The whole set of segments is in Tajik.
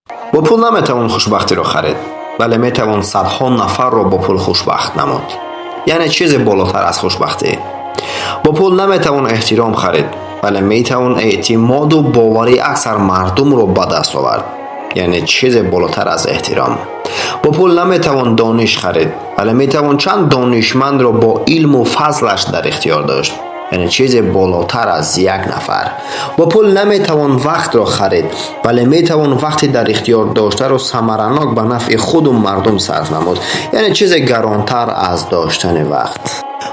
Бо пул наметавон хушбахтиро харид, вале метавон садҳо нафарро бо пул хушбахт намуд, яъне чизе болотар аз хушбахтӣ. Бо пул наметавон эҳтиром харид, вале метавон эътимоду боварии аксар мардумро ба даст овард, яъне чизе болотар аз эҳтиром. Бо пул наметавон дониш харид, вале метавон чанд донишмандро бо илму фазлаш дар ихтиёр дошт, яъне чизе болотар аз як нафар. Бо пул наметавон вақтро харид, вале метавон вақти дар ихтиёр доштаро самаранок ба нафъи худу мардум сарф намуд, яъне чизе гаронтар аз доштани вақт.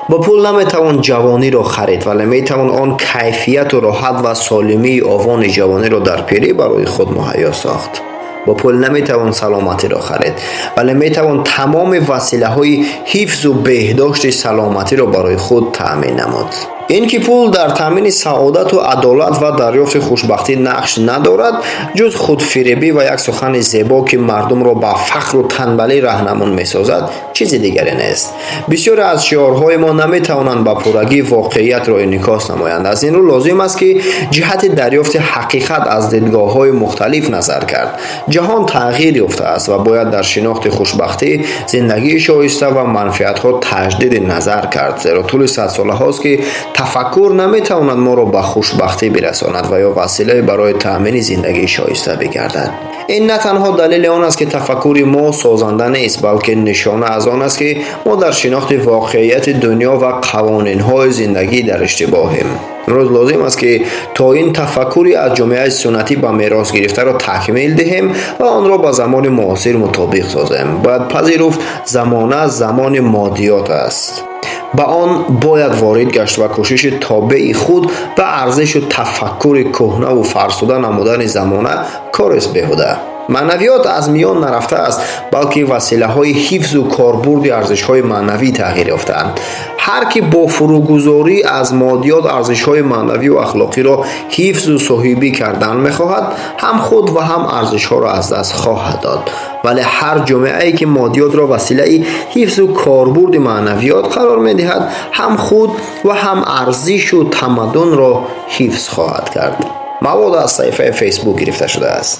Бо пул наметавон ҷавониро харид, вале метавон он кайфияту роҳат ва солимии овони ҷавониро дар пирӣ барои худ муҳайё сохт. Бо пул наметавон саломатиро харид, вале метавон тамоми василаҳои ҳифзу беҳдошти саломатиро барои худ таъмин намуд. Ин ки пул дар таъмини саодату адолат ва дарёфти хушбахтӣ нақш надорад, ҷуз худфиребӣ ва як сухани зебо, ки мардумро ба фахру танбалӣ раҳнамун месозад, чизи дигаре нест. Бисёре аз шиорҳои мо наметавонанд ба пуррагӣ воқеиятро инъикос намоянд. Аз ин рӯ лозим аст, ки ҷиҳати дарёфти ҳақиқат аз дидгоҳҳои мухталиф назар кард. Ҷаҳон тағйир ёфтааст ва бояд дар шинохти хушбахтӣ, зиндагии шоиста ва манфиатҳо таҷдиди назар кард, зеро тӯли садсолаҳост, ки тафаккур наметавонад моро ба хушбахтӣ бирасонад ва ё василае барои таъмини зиндагии шоиста бигардад. Ин на танҳо далели он аст, ки тафаккури мо созанда нест, балки нишона аз он аст, ки мо дар шинохти воқеияти дунё ва қавонинҳои зиндагӣ дар иштибоҳем. Имрӯз лозим аст, ки то ин тафаккури аз ҷомеаи суннатӣ ба мерос гирифтаро такмил диҳем ва онро ба замони муосир мутобиқ созем. Бояд пазируфт, замона замони моддиёт аст, ба он бояд ворид гашт ва кӯшиши тобеи худ ба арзишу тафаккури кӯҳнаву фарсуда намудани замона корест беҳуда. Маънавиёт аз миён нарафтааст, балки василаҳои ҳифзу корбурди арзишҳои маънавӣ тағйир ёфтаанд. Ҳар ки бо фурӯгузорӣ аз моддиёт арзишҳои маънавию ахлоқиро ҳифзу соҳибӣ кардан мехоҳад, ҳам худ ва ҳам арзишҳоро аз даст хоҳад дод. Вале ҳар ҷомеае, ки моддиётро василаи ҳифзу корбурди маънавиёт қарор медиҳад, ҳам худ ва ҳам арзишу тамаддунро ҳифз хоҳад кард. Мавод аз саҳифаи Фейсбук гирифта шудааст.